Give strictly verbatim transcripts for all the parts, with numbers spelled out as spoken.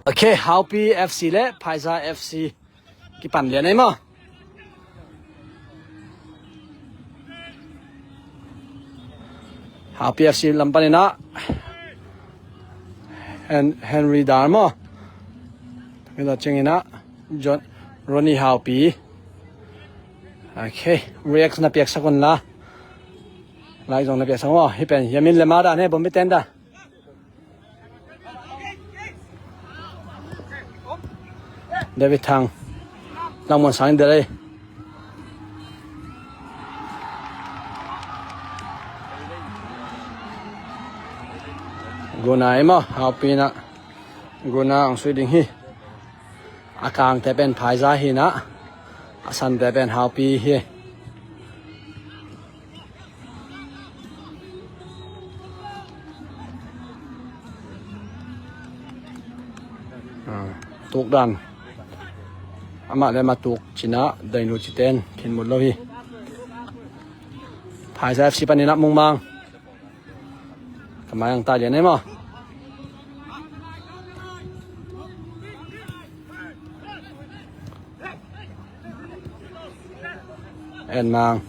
Ok, Haupi F C le Phaiza F C kipan lian ei maw. Haupi F C lam panin ah Hen- Henry Dar maw. Kita cingin ah John Ronnie Haupi. Ok, react na piaksak un la. Like zong na piaksak maw. Hih pen Yamin le Mada ne, bawm biten da. David Thang. Langmuan Sang in delay. Guna ei maw, Haupi in ah. Guna ang sui ding hi. A kangte pen Phaiza hi in ah. A sante pen Haupi hi. Ah, tuk dan. Amah le amah tuk cin ah, dainu citen, thinmut lo hi. Phaiza F C panin ah mungmang. Ka mai ang ta lian ei maw. En mang.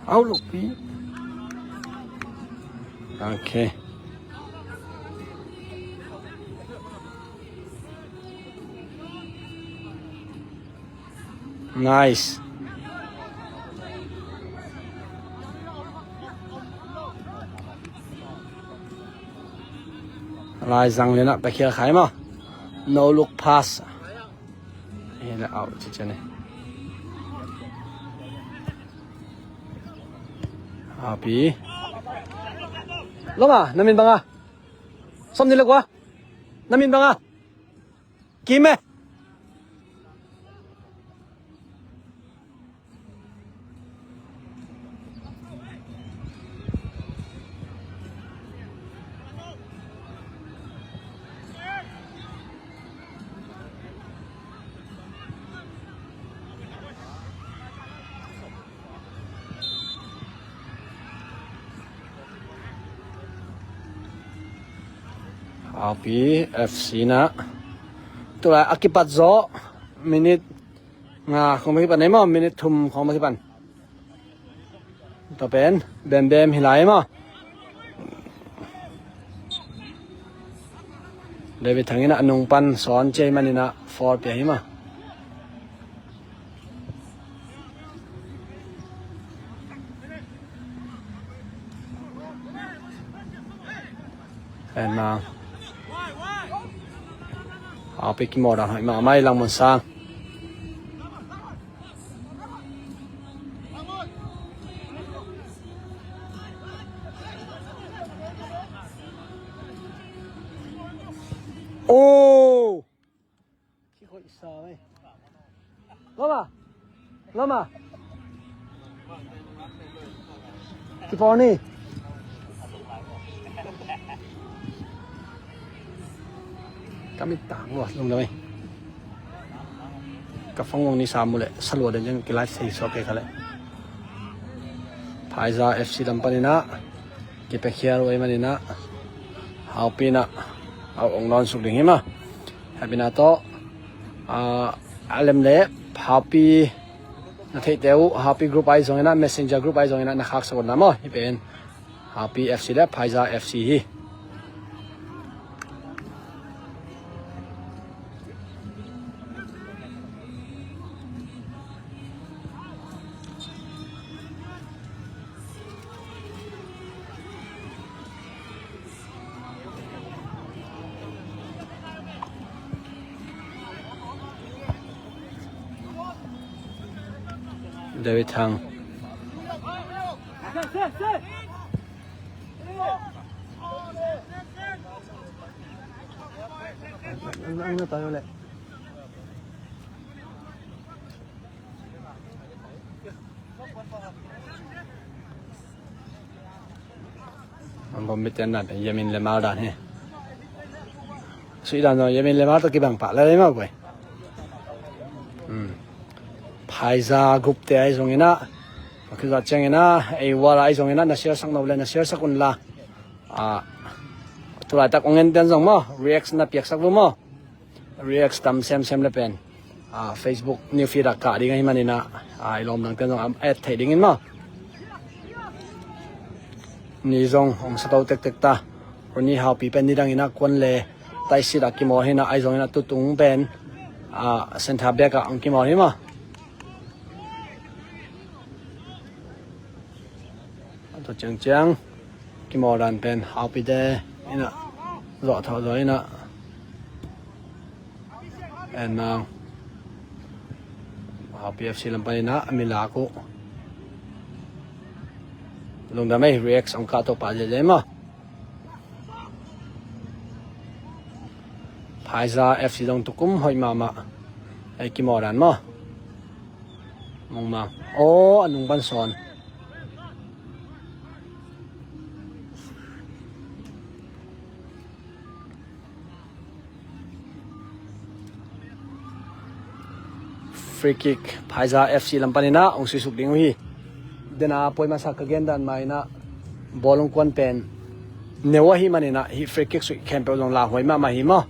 Au lukpi. Ok. Nice. Lai zang lian ah pekhial khai maw. No look pass. Hih na out ci cian e. Api. Loma, na min bang a? Som ni le kua? Na min bang a? Kim e. Api F C na. Tulai a kipat zawh minute nga khong ba kipan ei maw, minute thum khong ba kipan. Tua pen bembem hi lai maw. David Thang in a nung pan sawn ciai manin a foul pia hi maw. En ma. Api kimawl dan hoih mahmah hi Langmun Sang. Oh! Lama! Lama! Kipaw ni. Ka mit tang lua lungdam ei. Ka phone wang ni sam uh leh sa lua den ciang ki live thei suak kei kha leh. Phaiza F C lam panin ah kipia khial uh ei manin ah Haupi in ah a ong lawn suk ding hi mah. Hehpihna tawh a lem leh Haupi na theihte uh Haupi group ai zongin ah, Messenger group ai zongin ah na khaksak un la maw. Hih pen Haupi F C le Phaiza F C hi. David Thang. Ang, ang, ang na tayo ulit. An bawm biten dan pen Yamin le Mal dan hi. Sui dan zong Yamin le Mal tawh kibang pah lel ei mah guai. Phaiza group te ai zongin ah Kizat ciangin ah, ei wala ei zongin ah, na share sak no le na share sak un la. Ah, tulaitak ong en ten zong maw, react na piaksak uh maw. React tam semsem le pen, ah, Facebook new feed ah kah ding ahi manin ah, ah, i lawm dang ten zong am et thei dingin maw. Ni zong ong sa to tektek ta. Ronnie Haupi pen ni dangin ah kuan le taisit ah kimawl hi na, ei zongin ah tutung pen, ah, center back ah ong kimawl hi maw. A tua ciangciang kimawl dan pen Haupite in ah zawh thawh zaw in ah en mang. Haupi F C lam panin ah a mi lak uh. Lungdam ei, react ong kah to pah ziahziah ei maw. Phaiza F C zong tukum hoih mahmah. Ei kimawl dan maw. Mungmang. Aw, a nung pan sawn. Free kick, Phaiza F C lam panin ah ong suisuk ding uh hi. Dena poi masa ka gen dan ma in ah bawlung kuan pen neu ahi manin ah hih free kick sui khempeuh zong lauhuai mahmah hi maw.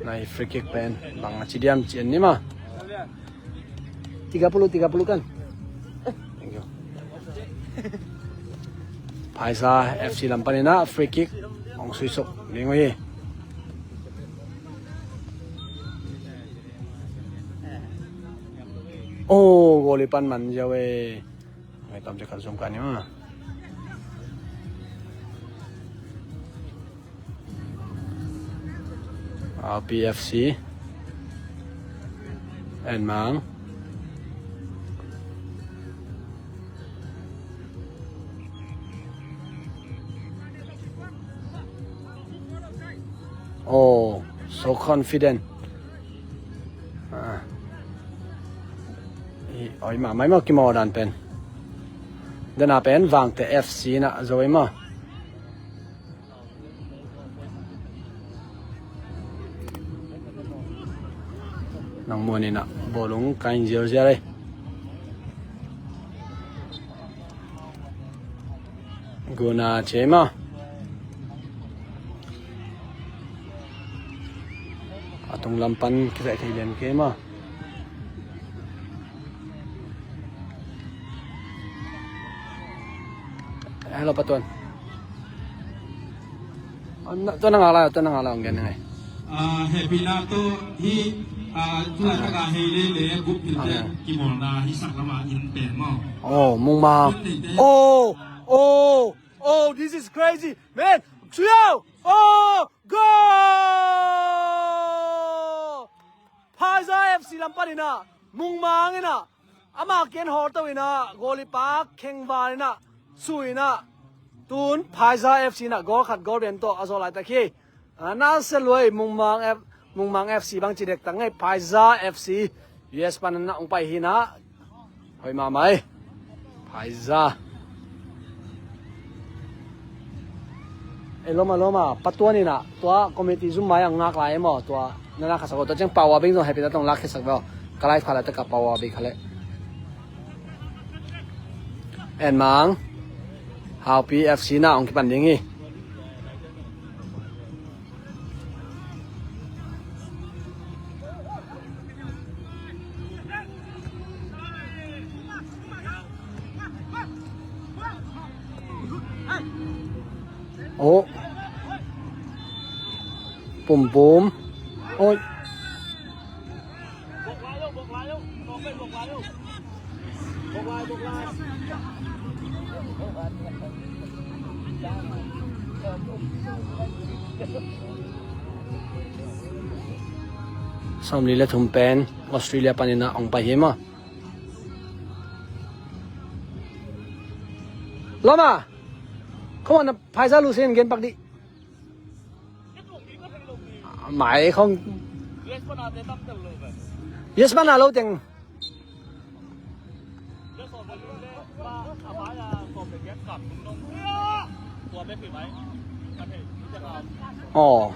Na hih free kick pen bang a ci diam ci en ni maw. Tiga puluh, tiga puluh kan. Thank you. Phaiza F C lam panin ah free kick ong suisuk ding uh hi. Oh, goal i pan man ziau e. Ngai tam cia khat zum kan ni ma. R P F C. En mang. Oh, so confident. Ah. Oi, ma mai maw kimawl dan pen. Dena pen Vangte F C na zo ei maw. Nang muan in ah bawlung kain ziauziau ei. Guna cei maw. A tung lam pan kizaih thei lian kei maw. Hello, Patuan. Tua na ngak lai, tua na ngak lai ong gen ngai. Hehpihna tawh hih, tulaitak a hei lele gup hilhte kimawlna hih sak lamah in pen maw. Oh, Mungmang. Oh, oh, oh, this is crazy, man. Suyo. Oh, goal! Phaiza F C lam panin ah Mungmang in ah ama ken hawl to in ah goal i pak khengval in ah sui in ah tun Phaiza F C in ah goal khat goal rian tawh a zaw laitak hi. Ah, na se luai Mungmang F, Mungmang F C bang ci dektak ngei Phaiza F C U S pan in ah ong pai hi in ah. Hoih mahmah ei. Phaiza. Ei lawm a, lawm a, Patuan in ah tua committee zum mai a ngak lai ei maw, tua na lakhasak uh, tua ciang Pau a bing zong hehpihna tawh ong lakkhiasak ve aw. Ka lai kha lai tak a Pau a bing kha leh. En mang. Haupi F C na ong kipan ding hi. Oh. Pum pum. Oi. Sawmli le thum pen Australia panin ah ong pai hi maw. Lawm a, khawng na Phaiza lusin gen pak dih. Mai khawng. Yes, man a lo teng. Aw.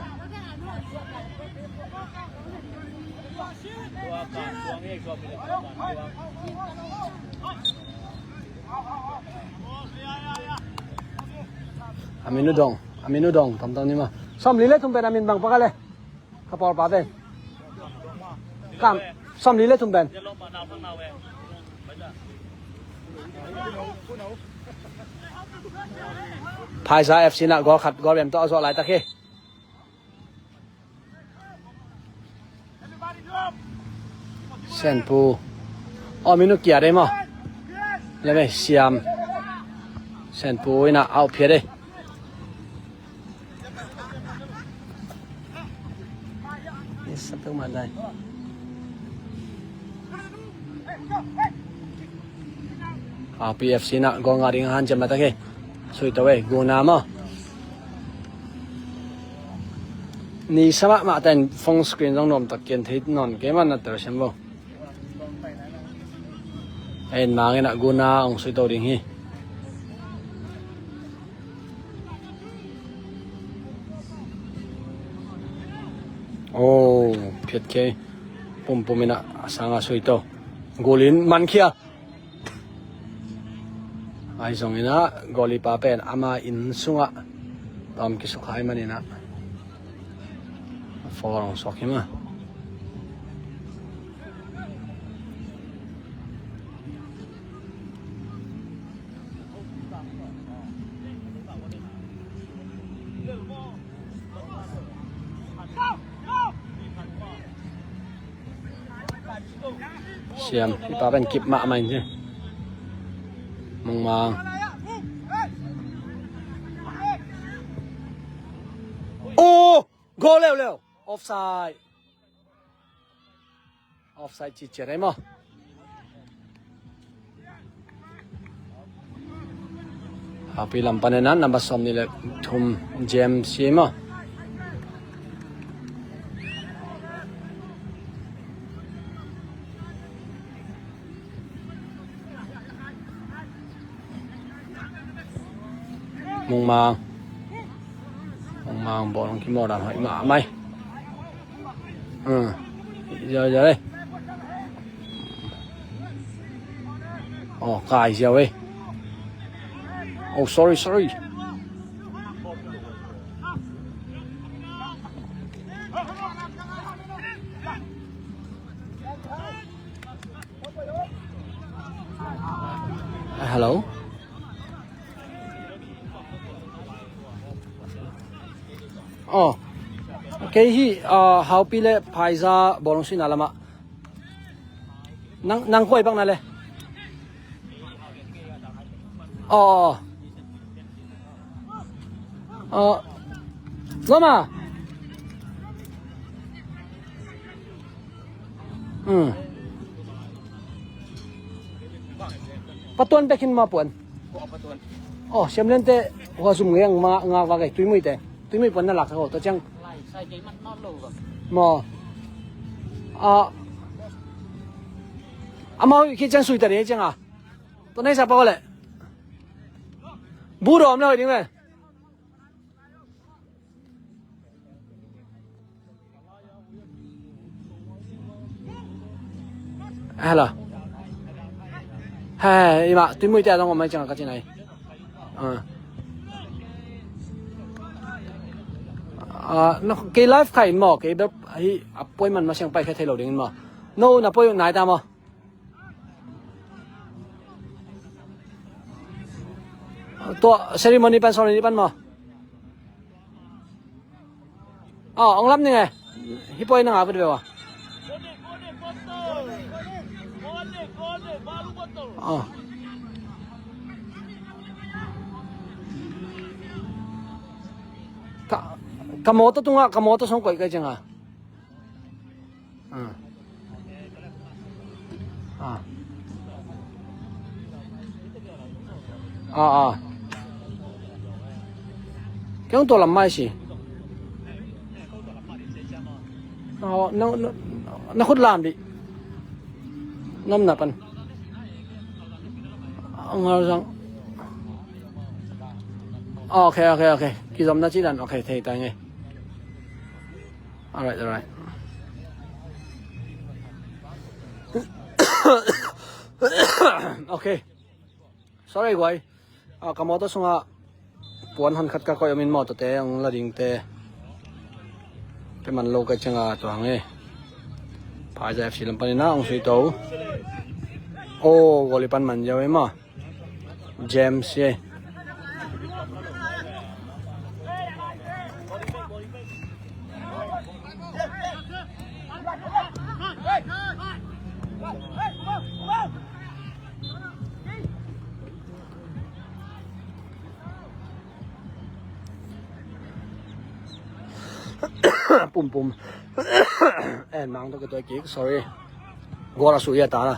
A min uh dong, a min uh dong, tamtam ni ma. Sawmli le thum pen a min bang paka le. Ka pawlpa pen. Kam, sawmli le thum pen. Phaiza F C na goal khat, goal bem tawh a zuah laitak hi. Senpu. Aw, min uh kia dei maw. Leme Siam. Senpu ina au phia dei. Ni sa peuhmah dai. Haupi F C na goal ngah ding a hanciam laitak hi. Sui to ei, guna maw. Ni sa mahmah ten phone screen zong nuam tak kian thei nawn kei man na tel siam bo. Ei, nangin a guna hong sui to ding hi. Oh, phiat kei. Pumpum in a sanga sui to. Gulin mankhia. Ai zong in a, golipa pen ama inn sungah tawm kisukha ai man in a. Four hong suak hi ma. Siam, i pa pen kip mahmah in ci. Mungmang. Oh! Goal leuleu. Offside. Offside ci ciat ei maw. Haupi lam panin a number sawmnih le thum James ci ei maw. Mungmang. Mungmang bawlung kimawl dan hoih mahmah ei. Ziau ziau ei. Oh, kai ziau ei. Oh, sorry, sorry. Hello. Oh. Kei hi, ah, Haupi le Phaiza bawlung suina lamah. Nang, nang koi bang na le. Oh, oh, oh. Oh. Loma. Hmm. Patuan pekin ma puan. Oh, siam lente hua zum ngei ang ma nga va kei tuimui te. Tuimui puan na lak sa ko to ciang. Maw. Ah. Amau ki ciang sui ta ni ciang a. To nei sa pa ko le. Bu rom le hoi ding le. Hello. He, ima tuimui te a dong om mai ciang ka ci nai. Ah. Ah, na, kei live kha in maw, kei bel hi appointment masiang pai kha thei lo ding in maw. No, na poi nai ta maw. Tua ceremony pan, ceremony pan maw. Ah, ong lam ning e. Hi poi na nga vet ve wa. Ah. Ka, ka mawtaw tungah, ka mawtaw song koih kai ciang a. Ah. Ah. Ah, ah. Kei hong tua lam mai si. Oh, na, na, na khut lam dih. Nom na pan. Ngal zang. Okay, okay, okay. Kizom na ci dan. Okay, thei ta nge. Alright, alright. Ok. Sorry guai. A, ka mawtaw sungah puan han khat ka koih om in mawtawte ang la dingte. Pe man lo kai cianga tua hang e. Phaiza F C lam panin a ang sui to. O, goli pan man ziau e maw. James ye. Pum pum. En mang to ke to kik, sorry. Gol a su ya ta la.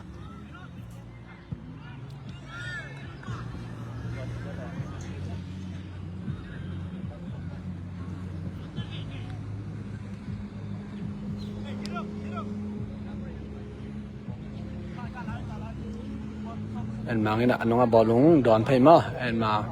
En mang in a nung a bawlung dawn phei maw, en mang.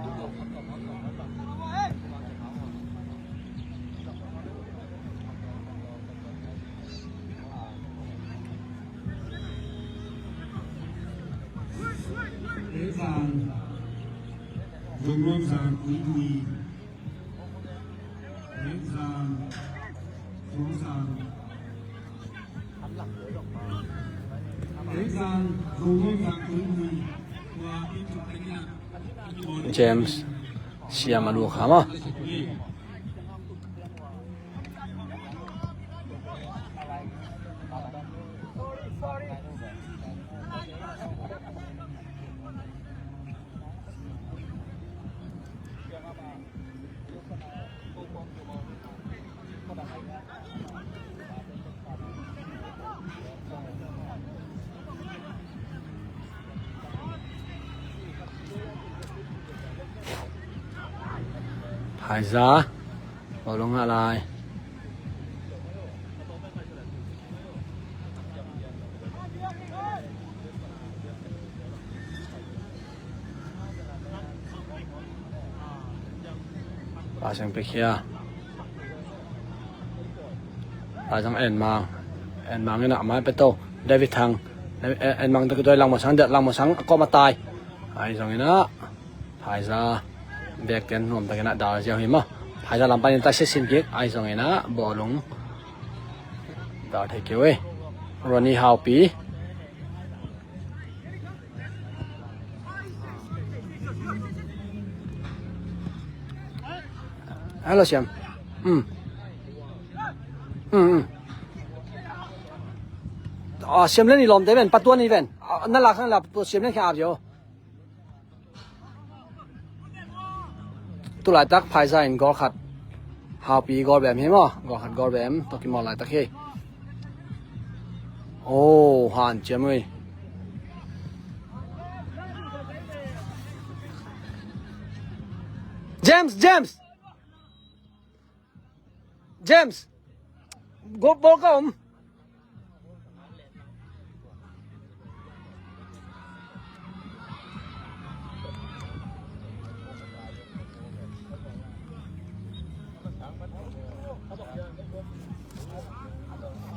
James siam a luk ha maw. Phaiza. Bawlung ngah lai. Pasing pikhia. Pasing en mang. En mang in a mai peto. David Thang. En, en mang tak doi lang masang, lang masang, ko matai. Ai zong in a. Phaiza bek ten nuam takin a dal ziau hi maw. Phaiza lam panin ta sisin kik, ai zong in a bawlung dal thei keu e. Ronnie Haupi. Hello, Siam. Hmm. Hmm, hmm. Ah, Siam len i lawmte ven, patuan i ven. Ah, na lak sang la, Siam len khia ap yo. Tulaitak Phaiza in gol khat. Haupi gol bem hi maw? Gol khat gol bem. Tua kimawl laitak hi. Oh, han ciam ui. James, James. James. Go, ball ka om.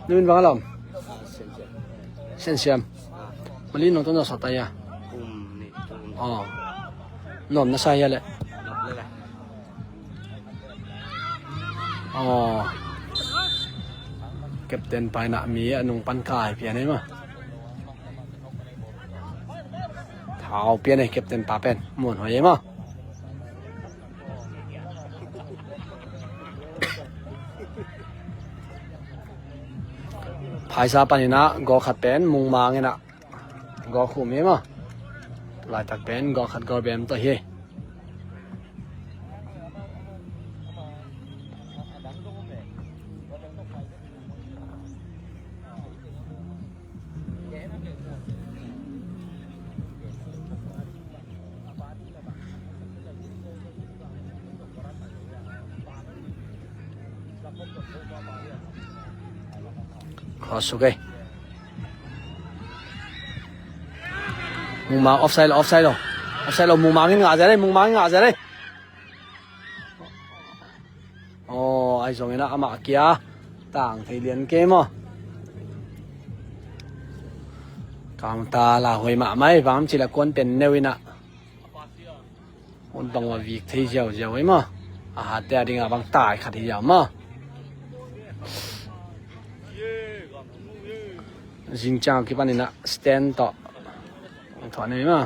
Nuin bang alam. Sen siam. Mali nong to na sa taya. Oh. Nom na sa ya le. Aw, captain pa in a mi a nung pan kai pian ei maw. Thau pian ei captain pa pen mun hoi ei maw. Phaisa pan in a gol khat pen Mungmang in a gol khum hi maw. Laitak pen gol khat gol bem tawh hi. Cross suk ei. Mungmang offside lo, offside lo. Offside lo, Mungmang in ngah zel ei, Mungmang in ngah zel ei. Aw, ai zongin a amah kia tang thei lian kei maw. Counter la huai mahmah ei, bang ci la kuan pen neu inah. Hun bang wa vik thei ziauziau ei maw. A hatte a dingah bang tai khat hi ziau maw. Zingciang kipan inah stand tawh. Thuah nei maw.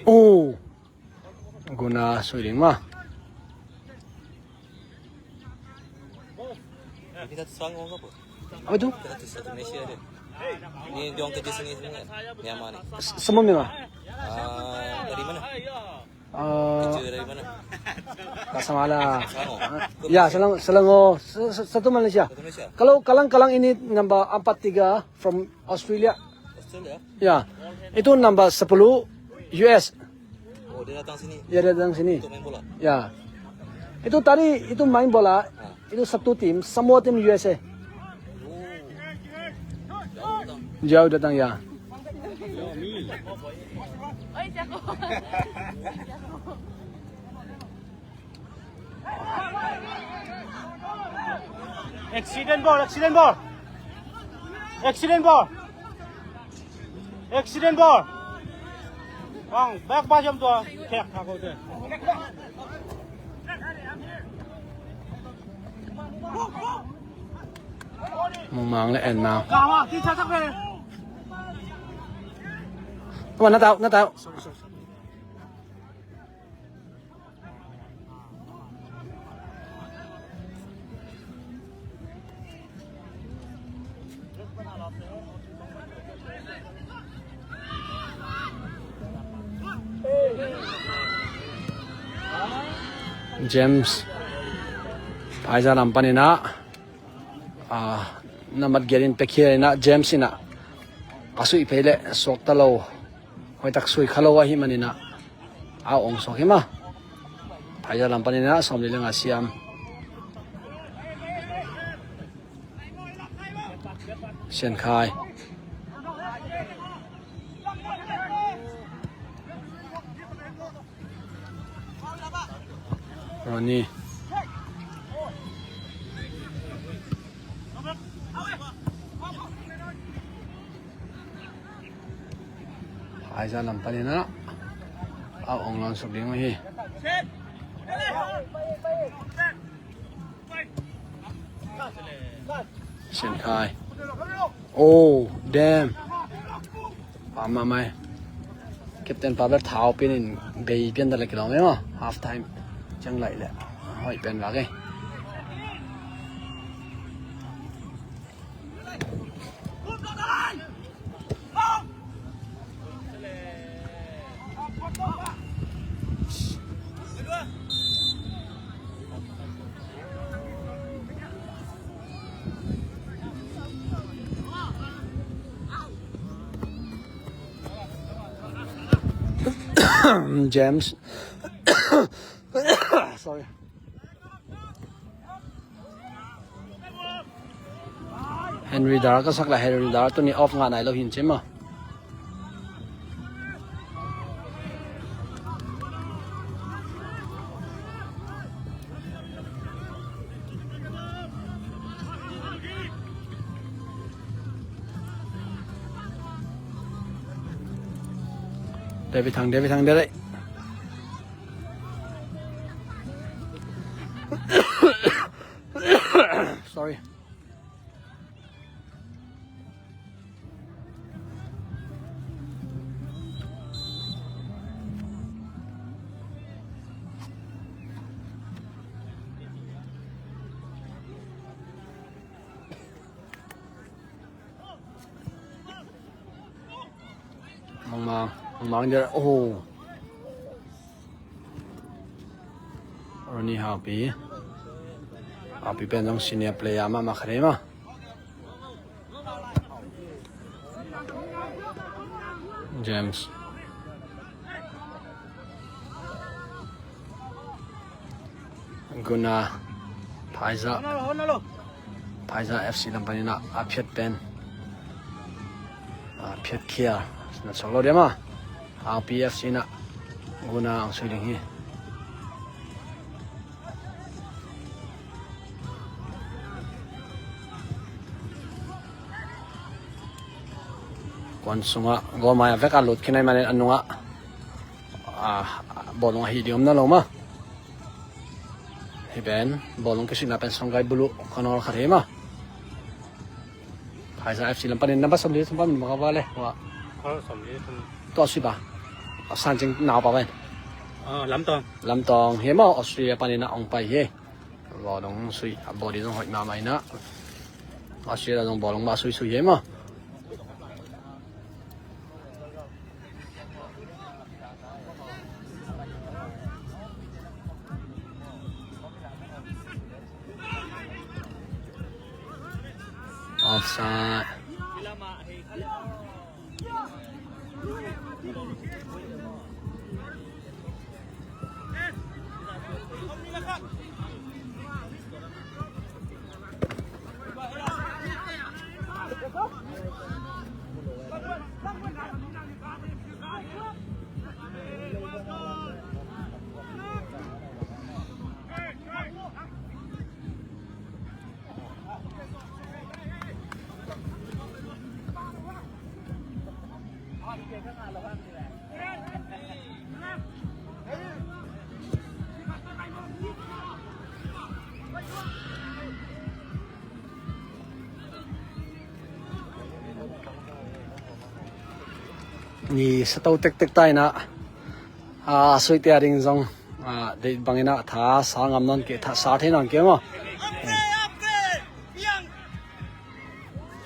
Oh. Guna sui ding ma. Apa tu? Ini dia orang kerja sini semua kan? Ni aman ni. Semua memang. Ah, dari mana? Ah, kerja dari mana? Kat Samala. Selangor. Ya, Selangor, Selangor. Satu Malaysia. Satu Malaysia. Kalau Kalang-Kalang ini number empat tiga from Australia. Australia? Ya. Itu number sepuluh U S. Oh, dia datang sini. Ya, dia datang sini. Untuk main bola. Ya. Itu tadi itu main bola. Itu satu tim, semua tim U S A. Jauh datang ya. Accident ball, accident ball. Accident ball. Accident ball. Ang back ba jam tua. Kek aku tu. Mung mang le en mau. Kawa, ti sa sa pe. Tua na tau, na tau. James Phaizan lam paninah, ah, nambat giat in pekhia inah James inah a suih phei leh suakta lo, hoihtak sui kha lo ahi maninah a ong suak hi ma. Phaizan lam paninah sawm li le nga siam. Sian Khai. Ronnie. Phaizan lam paninah a ong lawn suk ding uh hi. Sian Khai. Oh, damn. Pa ma mai. Captain pa bel thau pian in bei pian ta le kilawm e maw. Half time ciang laih le hoih pen vak e. James. Sorry. Henry Dar ka sak la, Henry Dar tuni off ngah nai lo hin cim a. David Thang, David Thang, David. Sorry. Mangmang, Mangmang dia, oh. Ronnie Haupi. Haupi pen zong senior player mahmah kha dei maw. James. Guna. Phaiza. Phaiza F C lam panin a phiat pen. Phiatkhia na suak lo diam a. Angpi F C na guna ang sui ding hi. Kuan sungah goal mai a vek a lut khin ahih manin a nungah, ah, bawlung ahi ding om na lo ma. Hi pen bawlung kisuihna pen Songkai Bulu khanol khat hi ma. Phaiza F C lam panin number sawmli sung panin maka vale wa. Khawl sawmli sung. Tua sui ba. San cing nau pa pen. Ah, Lamtawng. Lamtawng hi ma, Australia panin a ong pai hi. Bawlung sui a body zong hoih mahmah ina. Australia zong bawlung ba sui sui hi ma. Offside. Ni sato tektek ta ina, a, suite a ding zong, a, deih bangin a tha sa ngam nawn kei, tha sa thei nawn kei maw.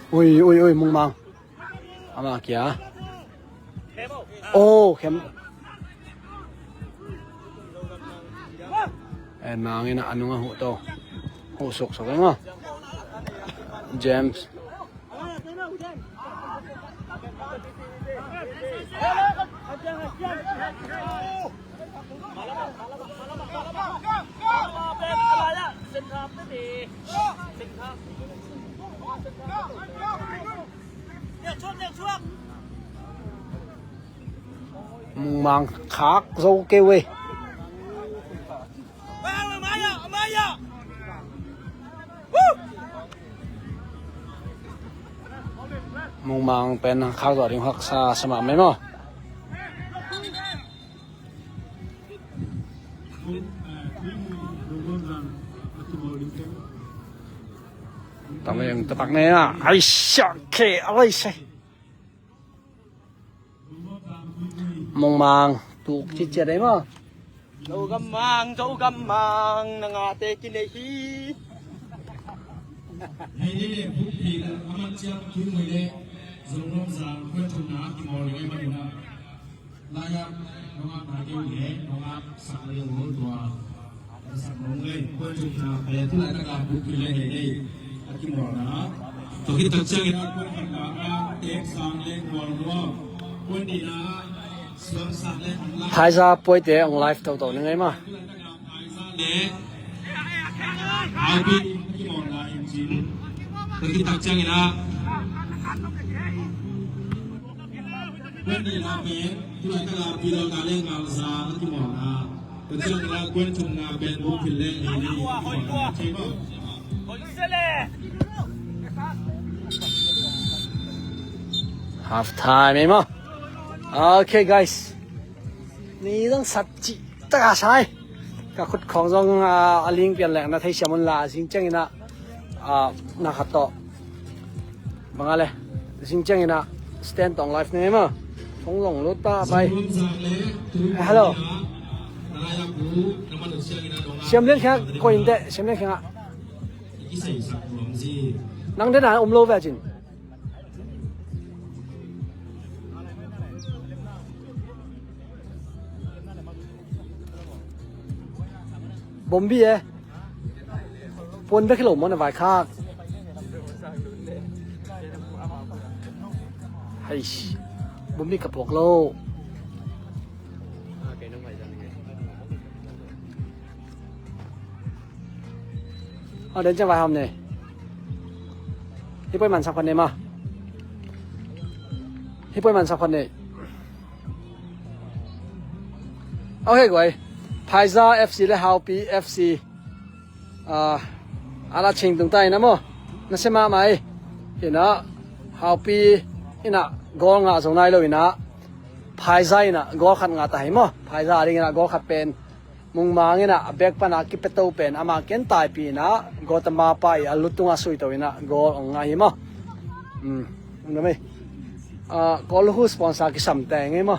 Ui, ui, ui, Mungmang. Ama kia. Oh, khem. Eh, Mang ina a nung a huh to. Huh suksuk ema. James. Mungmang khak zo kei ve. Mungmang pen khak zo ding haksa sa mahmah maw. Tama yang tepak ne na. Aisyah ke, alaise. Mungmang tuk ciciat ei maw. Zogammang, Zogammang, na ngate kinei hi. Hei ni le bukpi le aman ciang tui mui le Zogam zang kuan thumna kimawl le ngai manina. Laya nongak na keu le nongak sak le ngol tua. Phaiza puaite ong live toto ni ngei ma. Half time ei maw. Okay, guys. Ni zong sat cih taka sai. Ka khut khawng zong, ah, a ling pian leng na thei siam un la, zing ciangin ah, ah, na khat tawh. Bang a le, zing ciangin ah stand tawng live ne ma. Thong zong lut ta bai. Hello. Siam Lian Khiang koih in teh, Siam Lian Khiang ah. Nang den a um lo ve cin. Bombi e. Puan bek hi lo maw na vaikhak. Hei. Bombi ka puak lo. A den ciang vai ham ne. Hi poi man sam khan ne ma. Poi man sa phat nei. Ok, guai. Phaiza F C le Haupi F C. Ah, a la ching tung ta ina maw. Na se mahmah ei. Ina Haupi ina goal ngah zong nai lo ina. Phaiza ina goal khat ngah ta hi maw. Phaiza a ding ina goal khat pen Mungmang ina a bek pana kipeto pen ama ken taipi ina goal tama pa i a lutunga suito ina goal ong ngah hi maw. Hmm. Ung na mei. Ah, goal hu sponsor kisam teng ei maw.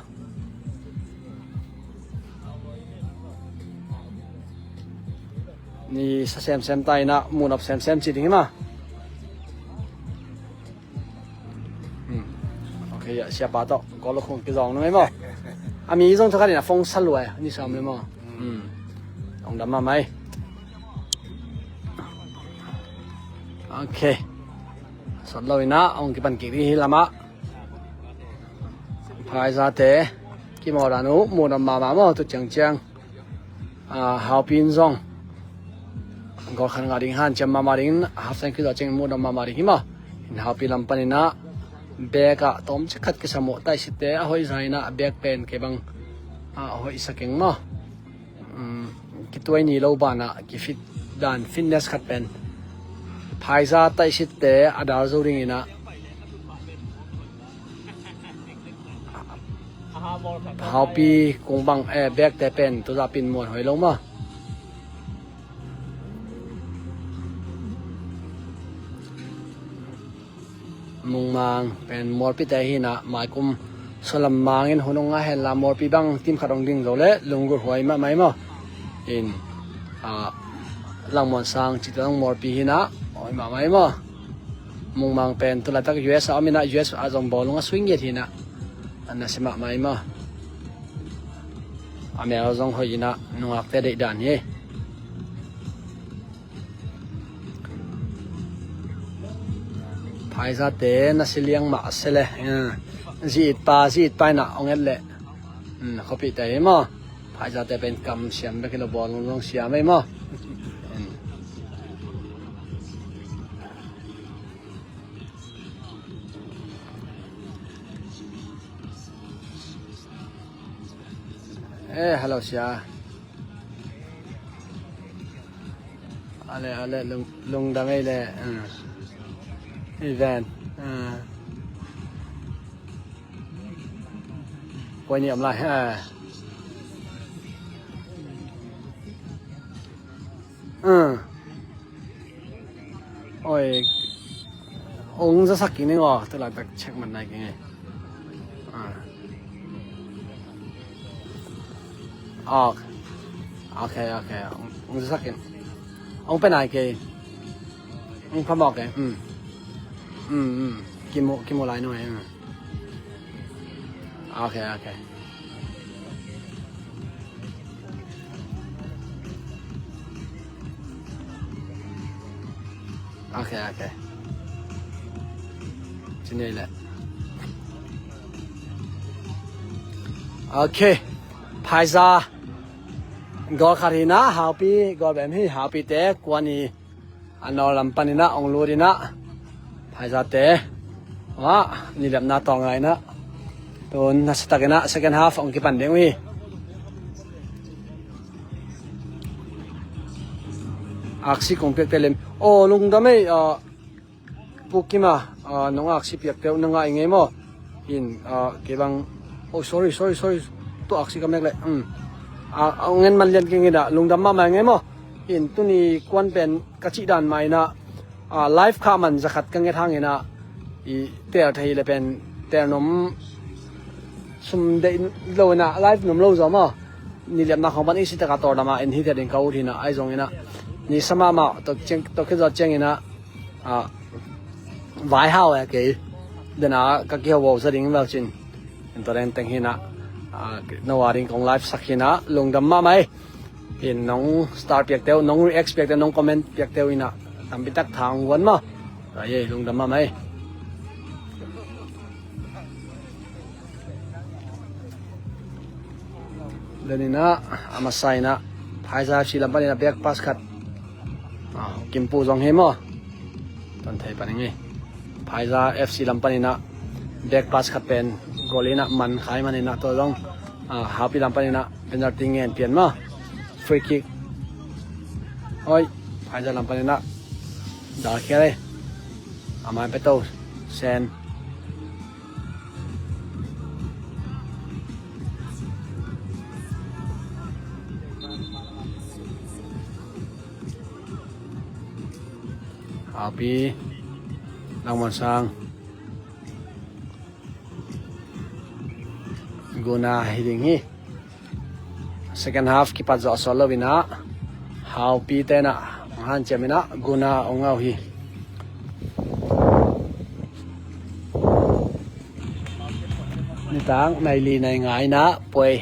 Ni sa semsem ta ina, munop semsem ci ding hi ma. Hmm. Ok, ya, siapa tawh goal khung kizong nung ei maw. A mi zong thakhat ina phone sa luai ni sam le maw. Hmm. Ong dam mahmah ei. Ok. Sot lo ina ong kipan kik ding hi lama. Phaizate kimaw dan uh munop mahmah maw tu ciangciang. Ah, Haupi in zong goal khat ngah ding hanciam mahmah dingin half time kizawh ciangin munop mahmah ding hi maw. In Haupi lam pan ina bek ah tawmcik khat kisam uh, taihsitte a hoih za ina a bek pen kei bang a hoih sa keng maw. Um, kituai ni lo banah kifit dan fitness khat pen Phaiza taihsitte a dal zo ding ina Haupi kung bang, eh, bekte pen tuzah pin muan hoi lo maw. Mungmang pen mualpite hi ina maikum sualam mangin hun ong ngah henla mualpi bang team khat ong ding zo le lunggulh huai mahmah ei maw. In, ah, Langmuan Sang cihte zong mualpi hi ina hoih mahmah ei maw. Mungmang pen tulaitak U S a om ina U S a zong bawlung a sui ngiat hi ina. A nasia mahmah ei maw. A mel zong hoih ina nungakte deih dan hi. Phaizate na si liang mah se le. Zi it pa, zi it pa ina ong et le. Hmm, khuapihte hi maw. Phaizate pen kam siam bek hi lo bawlung zong siam ei maw. Hmm. Eh, hello sia. Ale, ale, lung, lungdam ei le. Uh. Event. Uh. Koi ni om lai. Uh. Uh. Oi. Ong zasak kik ning aw, tu laitak check man nai kik ing ei. Ah. Ok. Ok, ok. Ong, ong zasak kik. Ong pe nai kei. Ong phamawh kei. Um. Um, um. Kimu, kimu lai nung ei. Um. Ok, ok. Ok, ok. Ci ni le. Ok. Phaiza goal khat hi ina, Haupi goal bem hi, Haupite kua ni. A nawl lam pan ina ong lut ina. Phaizate. Wah, nilapna tawng lai ina. Tun nasia tak ina second half ong kipan ding uh hi. Aksi kong piakte lem. Oh, lungdam ei, ah, Pu Kim a, ah, nong aksi piakte uh na ngah ing ei maw. In, ah, kei bang, oh, sorry, sorry, sorry. Tu aksi ka mek le. Hmm. Ah, ah, ngen man lian keng ina, lungdam mahmah ing ei maw. In, tuni kuan pen ka cih dan mah ina, ah, live kha man zakhat ka nget hang ina, i tel thei le pen, tel nom sum deih lo ina, live nom lo zaw maw. Nilapna khong pan i si taka tor dama in hi thei ding ka ut hi ina, ai zong ina. Ni sa mahmah, to ciang, to khit zawh ciang ina, ah, vai hau e kei. Dena ka kihau wow za ding vel cin. In to deng teng hi ina, ah, no a ding kong live sak hi ina, lungdam mahmah ei. In nong star piakte uh, nong react piakte uh, nong comment piakte uh ina, tampi tak tha ong guan maw. Ai ei, lungdam mahmah ei. Den ina, a masa ina, Phaiza F C lam pan ina back pass khat. Ah, Kimpu zong hi maw. Ton thei pan ing ei. Phaiza F C lam pan ina back pass khat pen Goal in ah man kha ahih manin ah tua zong, ah, Haupi lam panin ah penalty ngen pian maw. Free kick. Oi, Phaizan lam panin ah dalkhial e. A mai pia to, Sen. Haupi, Langmuansang. Guna hi ding hi. Second half kipat zawh sawt lo in ah, Haupi te in ah hanciam in ah Guna ong ngah uh hi. Nitak nai li nai nga in ah puai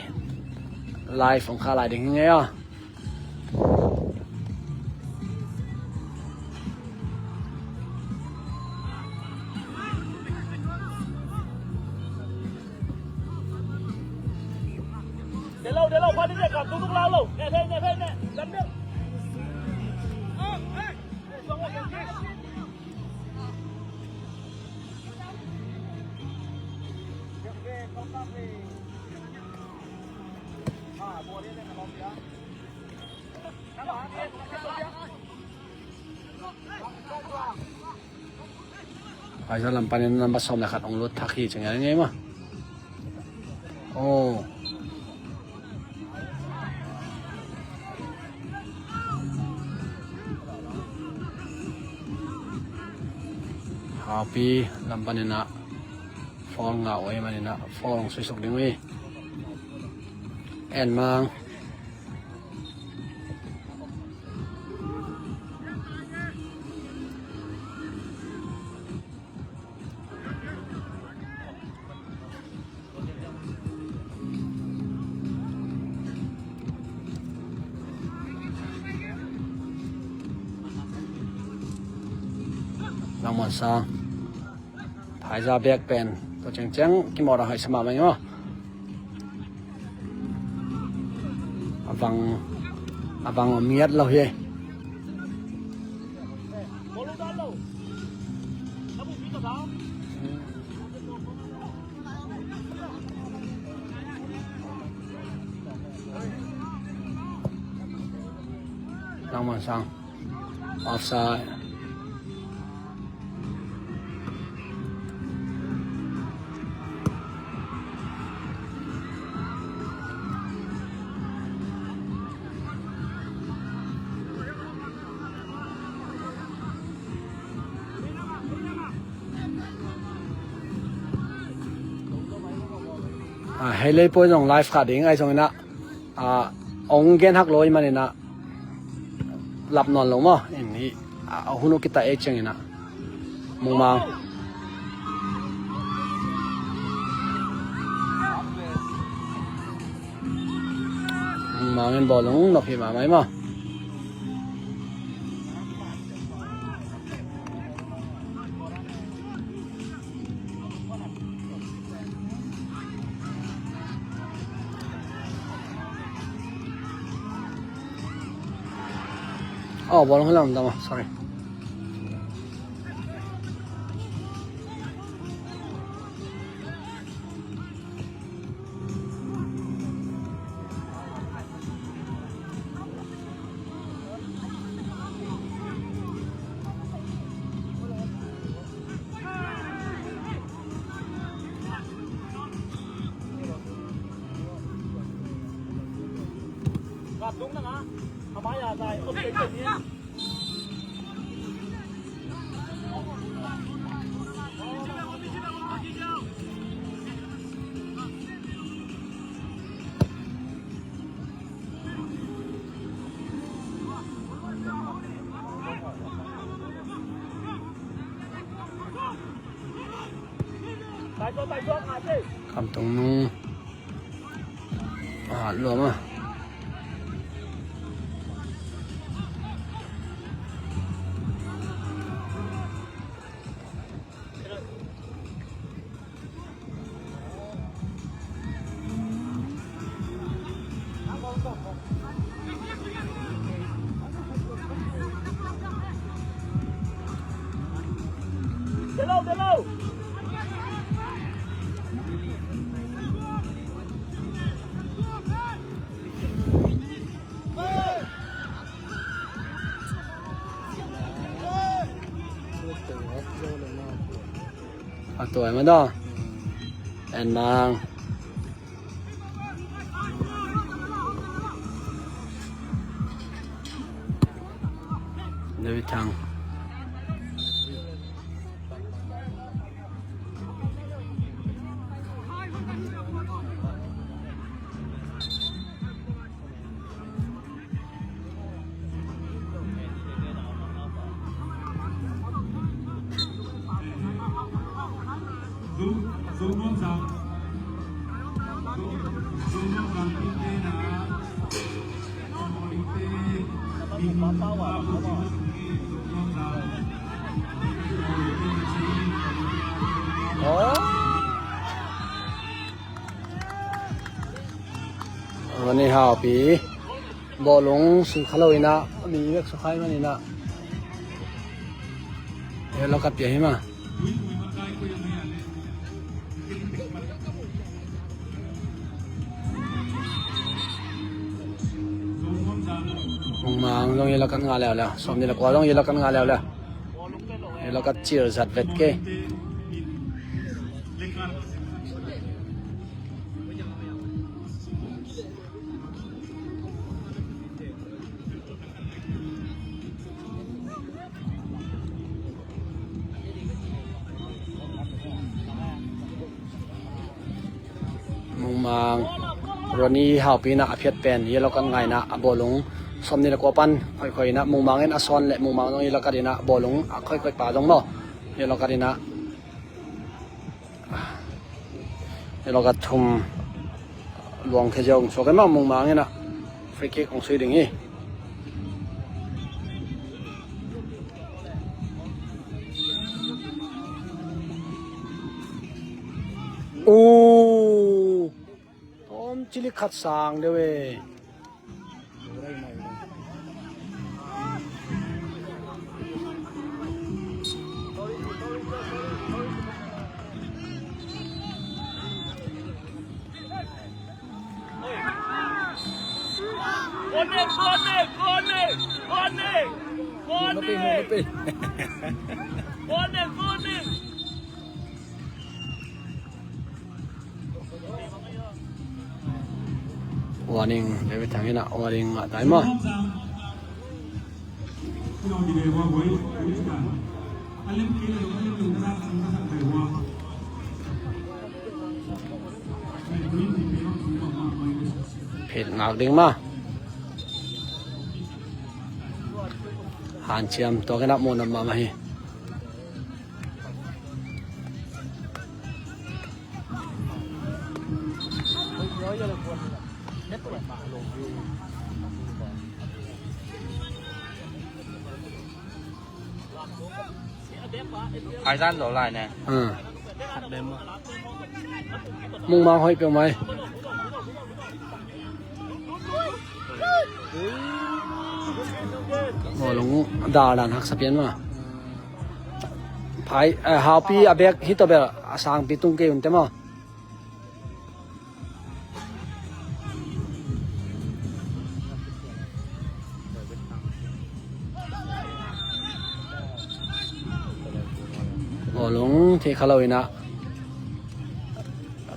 live ong khah lai ding hi ngei aw. Phaizan lam panin number sawm le khat ong lut thak hi ci ngai ngei maw. Oh. Haupi lam panin ah foul ngah uh ahih manin ah foul ong suisuk ding uh hi. En Mang. Langmuansang. Phaiza bek pen tua ciangciang kimawh a hoih sa mahmah ing maw. A vang, a vang om ngiat lo hi. Langmuansang. Offside. Ah, hei lei puai zong live khah ding ahi zongin ah, ah, ong gen hak lo ahih manin ah lap nawn lo maw. In hi, ah, a hun uh kitat ei ciangin ah Mungmang. Mungmang in bawlung nop hi mahmah hi maw. Oh, bawlung hi lam dam ah, sorry. Kamtung nung. Ah, lua mah. Tuai ma daw. En mang. David Thang. Ronnie Haupi bawlung sukha lo inah, mi bek sukha hi man inah. Yellow card pia hi ma. Mungmang zong yellow card ngah leuleu. Sawmnih le kua zong yellow card ngah leuleu. Yellow card cil zat vet kei. Mungmang, Ronnie Haupi inah a phiat pen yellow card ngah inah, a bawlung sawmnih le kua pan khoikhoi inah, Mungmang in a sawn le Mungmang zong yellow card inah, bawlung a khoikhoi pa zong maw, yellow card inah. Yellow card thum luang khe ziau hong suak e maw, Mungmang inah free kick hong sui ding hi. Uh, tawm cili khat sang deuh e. Warning, warning, warning, warning, warning. Warning, warning. Warning, David Thang inah warning ngah tai maw. Phit ngak ding maw. Hanciam tuak inah muh nam mahmah hi. Ai zan zo lai ne. Mungmang hoih peuhmah. Bawlung daldan haksa pian mah. Phai, eh, Haupi a bek hi tawh bel a sangpi tung kei un te maw. Bawlung thei kha lo inah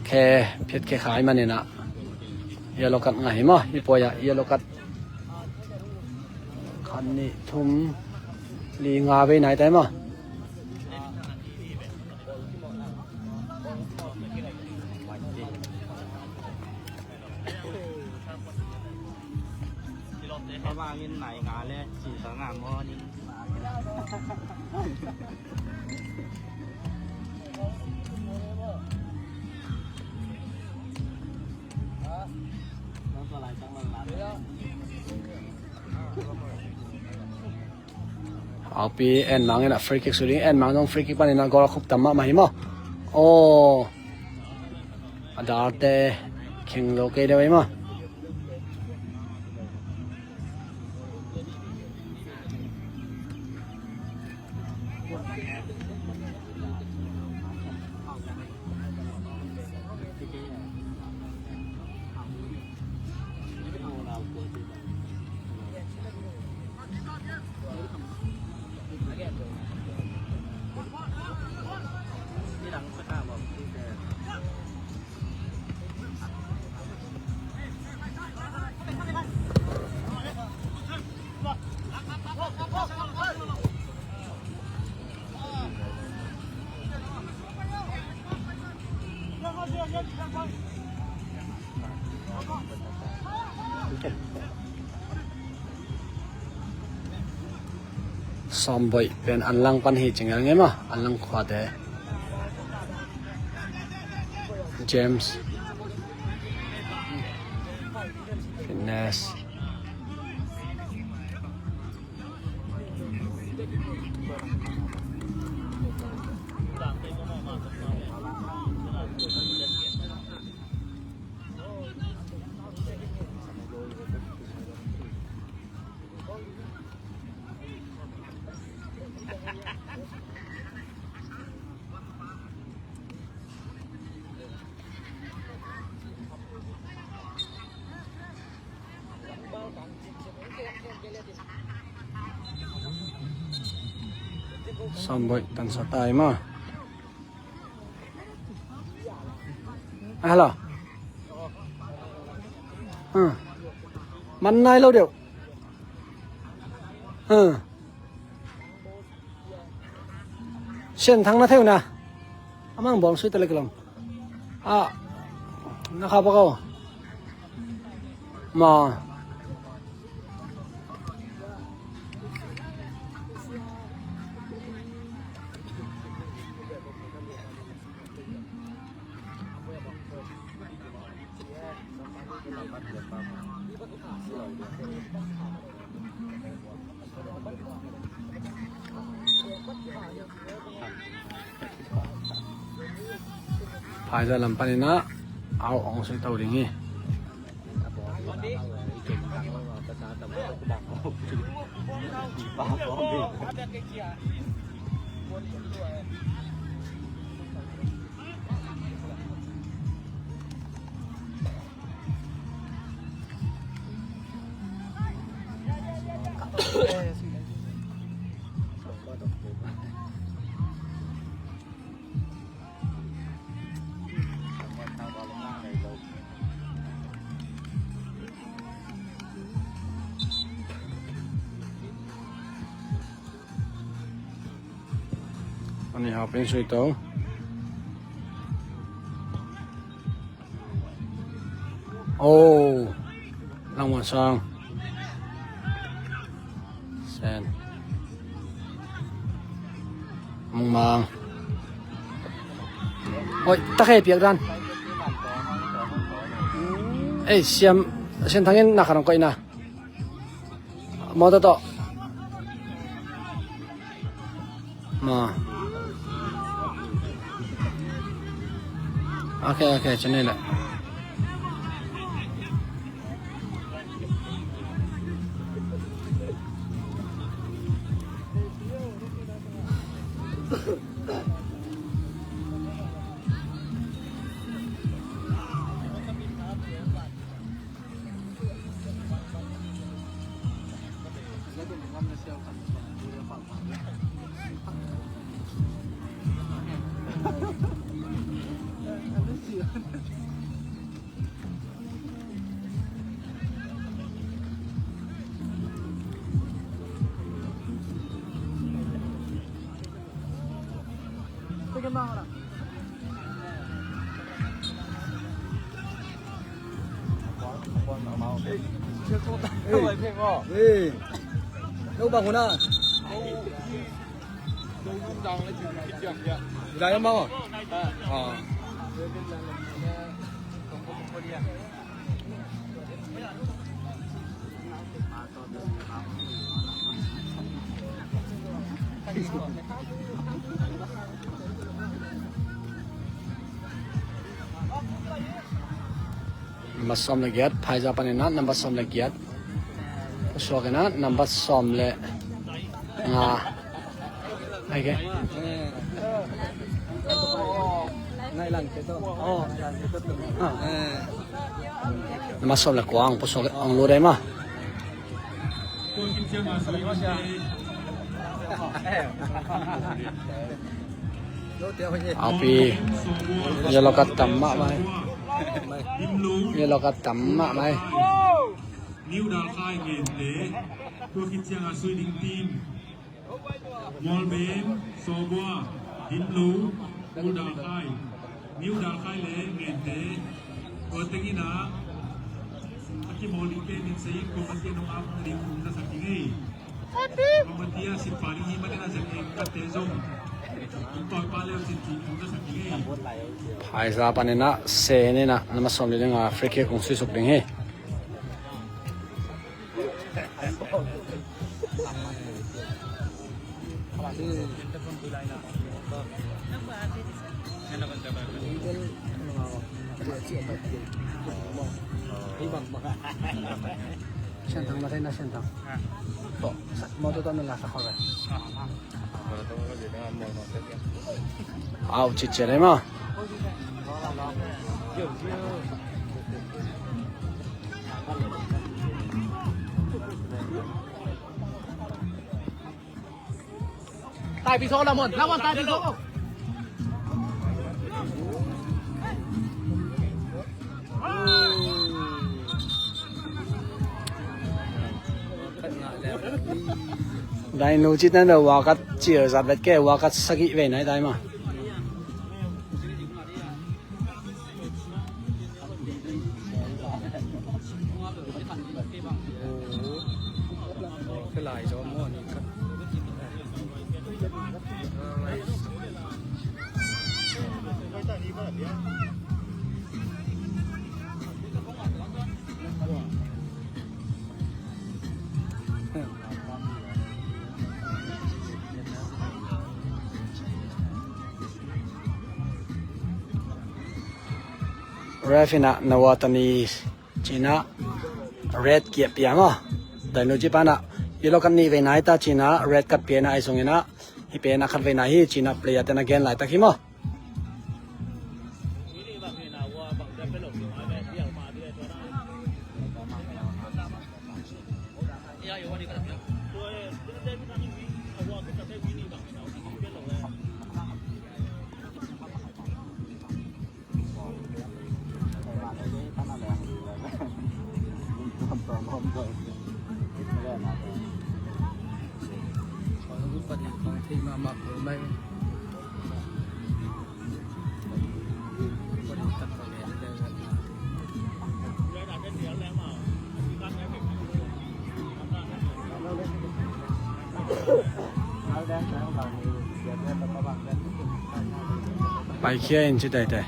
khe phiat khe khai man inah. Yellow card ngah hi maw, hi puai ah yellow card khat, nih, thum, li, nga vei nai tai maw. Haupi, En Mang inah free kick sui ding. En Mang zong free kick panin a goal a khup tam mahmah hi maw. Aw, a dalte kheng zo kei deuh ei maw. Sawmboih pen an lang pan hi cing el ngei maw, an lang khuate. James. Fitness. Sawmboih tan sa tai maw. A, hello. Man nai lo deuh. Sian Thang na thei uh na. A mang bawm sui ta le kilom. A, na kha bak aw. Ma. Phaiza lam panin ah au ong sui to ding hi. Ani hau pen sui to. Oh, Langmuan Sang. Sen. Mungmang. Oi, ta khe piak dan. Ei, siam, siam thangin na kharang koina. Motor tawh. Ma. Ok, ok, cine le. Ê, ê, đâu bà Hùn à? Đi lại không, bác à? Ờ. Nambat sawm le giat, phaiza panin ah nambat sawm le giat. Pusuak in ah nambat sawm le nga. Ai ke. Nambat sawm le kua ang pusuak ang lu dai ma. Api, yellow card tam mahmah hi. Yellow card tam mahmah hi. New Dalkhai Ngente, tua khit ciang a sui ding team. Mualbem, Sawbua, Dimlo, New Dalkhai, New Dalkhai le Ngente. Tua tengin ah, a Phaiza panin ah, Sen in ah, number sawmli le nga free kick hong suisuk ding hi. Sian thang na thei na sian thang. Tawh, sa-, mawtaw tawh na la sa khawng ve. Au, citcia le maw. Dainu citna da wakat cirzat vet ke, wakat sagih vei nai dai ma. Ref in ah Nawatani ci-in ah red kiat pia maw. Dainu ci pan ah yellow card nih vei nai ta ci-in ah red card pia in ah, ahi zongin ah hih pen a khat vei nai hi ci-in ah player ten a gen laitak hi maw. Paikhia in ci teitei.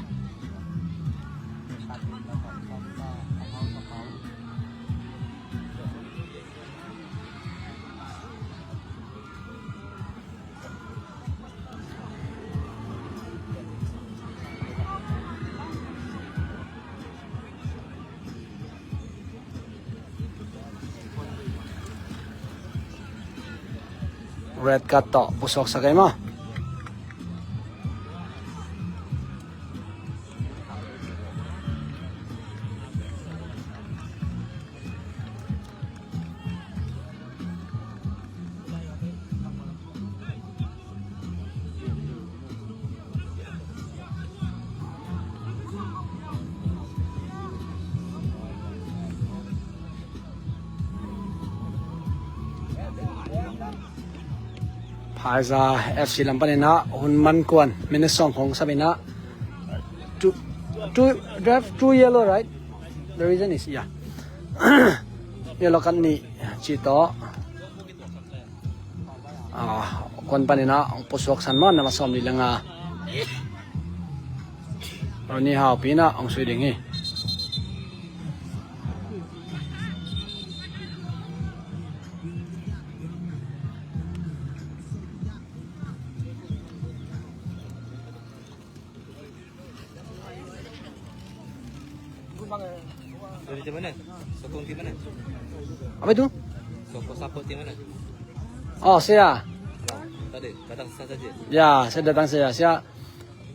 Red card tawh pusuaksak ei maw. Phaiza F C lam panin ah hun man kuan minute sawm khong sap in ah two, two, they have two yellow, right? The reason is, yeah. Yellow card nih ci tawh. Ah, kuan panin ah hong pusuak san maw, number sawmli le nga. Ronnie Haupi in ah hong sui ding hi. Dari tim mana? Sokong tim mana? Apa itu? Sokong support tim mana? Oh, saya. Tadi datang saja. Ya, saya datang saya. Saya,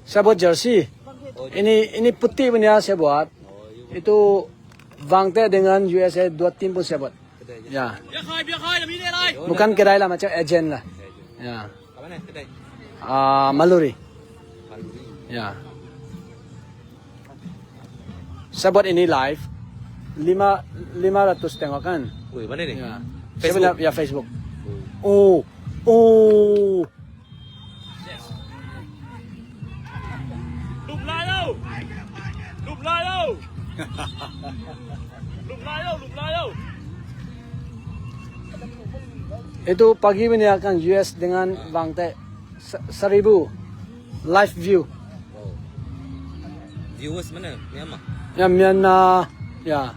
saya buat jersey. Oh, ini, ini putih punya saya buat. Oh, iya. Itu Vangte dengan U S A dua tim pun saya buat. Ya. Bukan kedai lah, macam agent lah. Ya. Ah, Maluri. Ya. Saya buat ini live. Lima, lima ratus tengok kan? Weh, mana ni? Ya. Facebook? Saya punya, ya, Facebook. Oh. Oh. Lum lai lo! Lum lai lo! Lum lai lo, lum Itu pagi ini akan U S dengan Bangte Sa- Saribu live view. Oh. Viewers mana? Myanmar. Ya, Myanmar. Ya.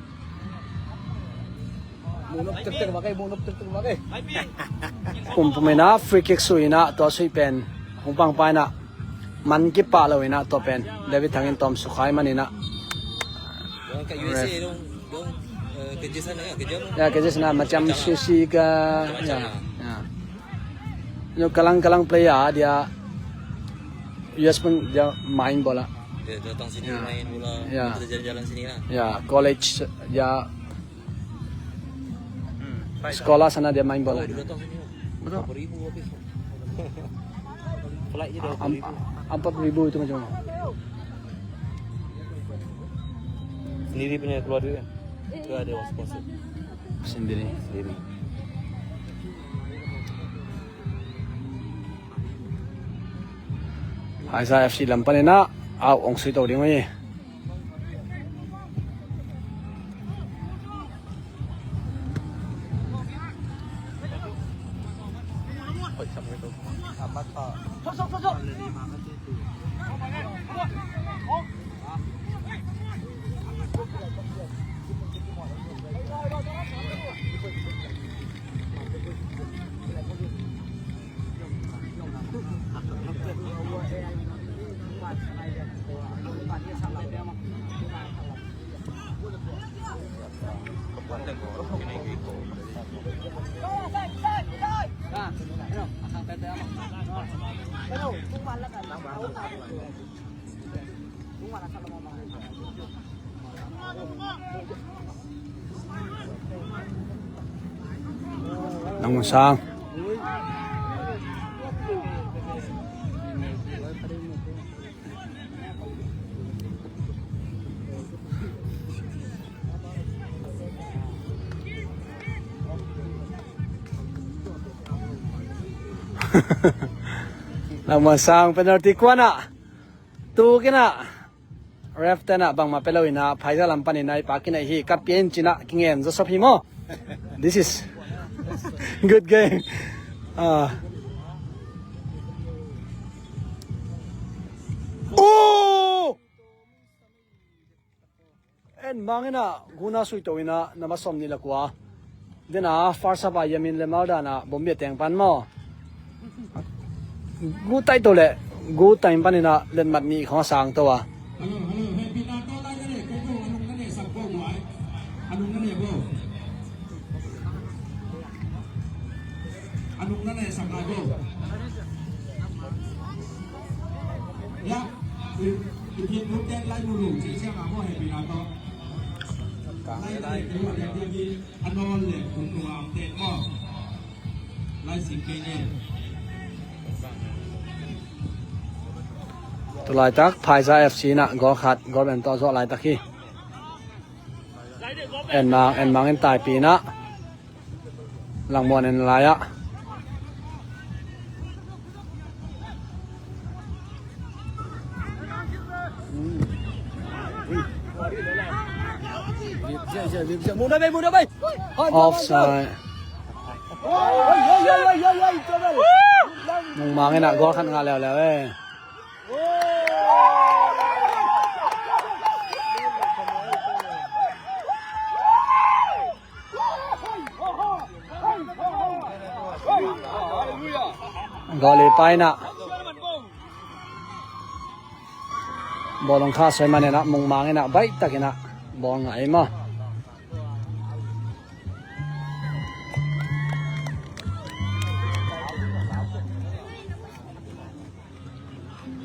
Munop tek tek makai, munop tek tek makai. Pumpum ina free kick sui ina, tua sui pen hong pang pa ina. Man kipah lo ina tua pen David Thang in tawm sukhai man ina. Dong ka U S A dong, dong, eh, kerja sana ya, kerja apa? Ya, kerja sana macam sisi ka, ya, ya. Yo, kalang-kalang player dia U S pun dia main bola. Dia datang sini main bola, kita jalan-jalan sini lah. Ya, college dia, sekolah sana dia main bola. Dia datang sini. Berapa ribu habis? Flight je dah. Empat ribu itu macam mana? Sendiri punya keluar duit kan? Ke ada orang sponsor? Sendiri. Sendiri. Haisa F C lam pan ina au ong sui to ding oi. Nang Mun Sang. Nang Mun Sang penalty kuan ah. Tu kina. Ref tena bangmah pia lo ina, Phaizah lam panin a i pa kina hi, kat pia in cina kingen zaw sop hi maw. This is good game. Ah. Oh! En mang ina, guna sui to ina, nama som ni la kua. Dena first half a yamin le mal dana bombi a teng pan maw. Gu tai to le, gu tai pan ina letmat ni khong sang to a. Hello, hello, hey, pina to lai ka le, kai to, anung na ne sak ko buai. Anung na ne bo. Anung na ne sak lai bo. Ya, i, i pin lu ten lai mu lu, ci siang a bo, hey, pina to. Lai ka le, kai to, anung na ne. Tu laitak Phaizah F C na goal khat, goal ben tawh zawh laitak hi. En mang, en mang in taipi na. Langmuan en lai ah. Offside. Mung Mang in ah goal khat ngah leuleu e. Goal i paina. Bawlung kha soi man in ah Mung Mang in ah baih takin ah bawl ngai maw.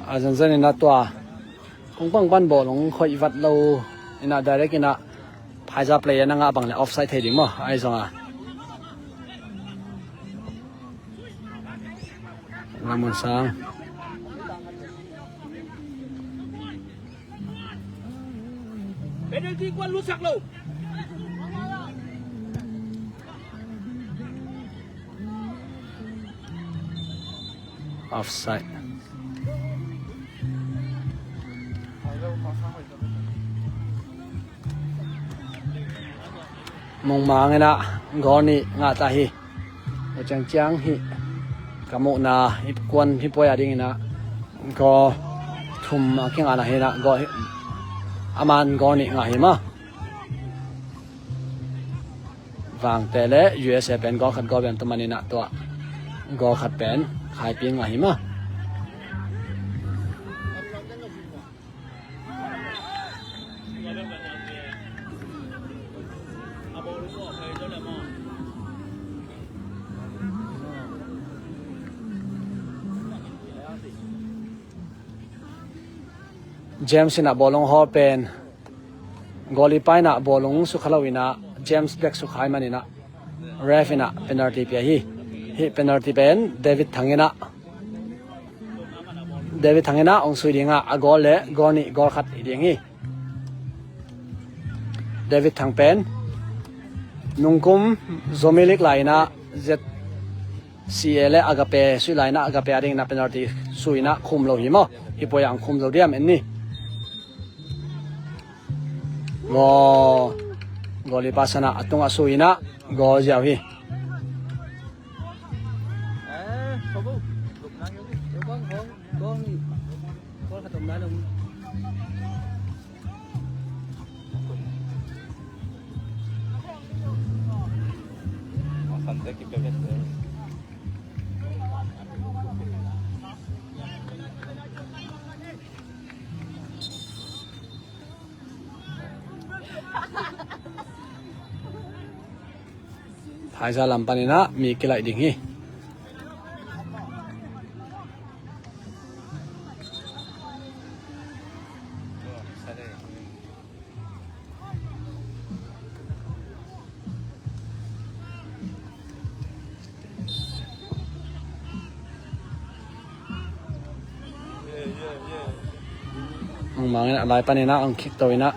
A zanzan in ah tua kong pang pan bawlung khoih vat lo in ah direct in ah Phaizah player na ngah bang le offside thei ding maw, ahi zong a. Lamon sang. Penalty kuan lusak lo. Offside. Mung Mang in ah goal nih ngah ta hi. Ciangciang hih ka muhna hih kuan hih puai a dingin ah goal thum a kingahna hi-in ah goal hi, aman goal nih ngah hi maw. Vangte le U S A pen goal khat goal bem tum manin ah tua goal khat pen khaipi ngah hi maw. James in ah bawlung hawl pen goalkeeper in ah bawlung sukha lo in ah James bek sukha ahih manin ah ref in ah penalty pia hi. Hih penalty pen David Thang in ah David Thang in ah hong sui ding a, a goal le goal nih goal khat hi ding hi. David Thang pen nungkum Zomi League lai in ah Z C A le Agape sui lai in ah Agape a dingin ah penalty sui in ah khum lo hi maw. Hih puai ah hong khum zo diam en ni. Goal, goalkeeper san ah a tungah sui in ah goal ziau hi. Phaiza lam panin ah mi kilaih ding hi. Hong mang in ah, a lai panin ah hong kick to in ah.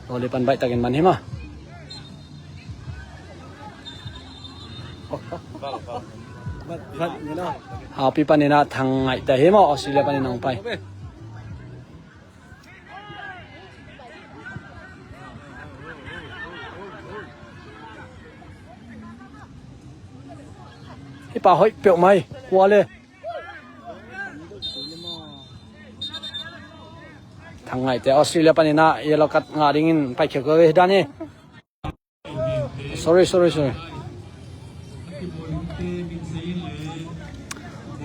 Goalkeeper pan baih takin man hi maw. Haupi panin ah Thang Ngaihte hi maw, Australia panin ah hong pai. Hih pa hoih peuhmah hi, kua le. Thang Ngaihte Australia panin ah yellow card ngah dingin pai khiak ve dan hi. Sorry, sorry, sorry.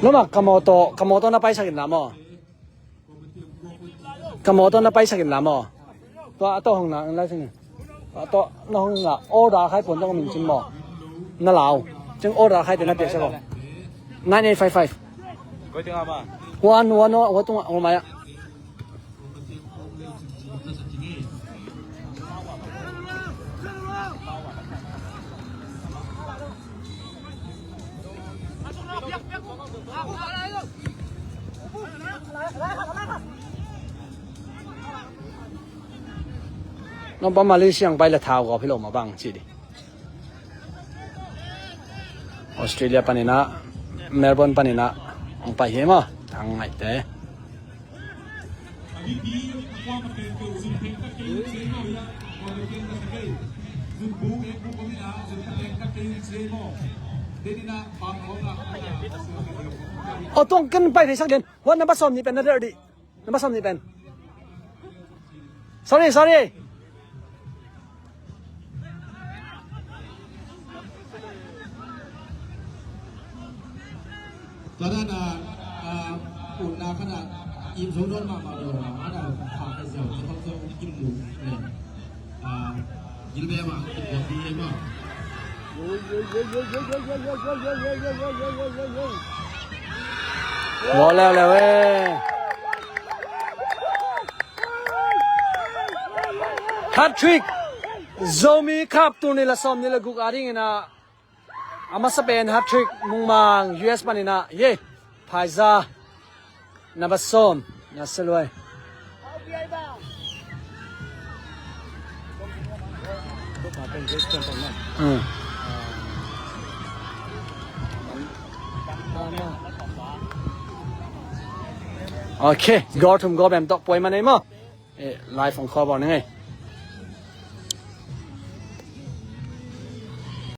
Loma, ka mawtaw, ka mawtaw na paisak in la maw. Ka mawtaw na paisak in la maw. Tua a tawh hong na, lai sing. Tua a tawh na hong na, order khai puan tawh min cin maw. Na lau. Cing order khai te na piaksak aw. Nine eight five five. One, one, one, one, one, one, one, one. Nong pa Malaysia ang pai la thau ko philo ma bang ci di. Australia panin ah, Melbourne panin ah hong pai hi maw, Thang Ngaihte. Aw, tuang ken pai thei sak den. Huan number sawm nih pen na der di. Number sawm nih pen. Sorry, sorry. Tua dan a, a, utna khat ah, im zo nawn mahmah lo, a, a, khak a ziau, a, khak zo, im lo, le, a, gilbeh mah, im lo, gilbeh mah. Goal leuleu e. Hat-trick! Zomi Cup tul nih le sawmnih le guk a dingin ah, a masa pen hat-trick, Mungmang, U S panin ah, ye, phaiza, number sawm, na se luai. Hmm. Ok, goal thum goal bem tawh puai man ei maw. Eh, live hong khawm bawn ning ei.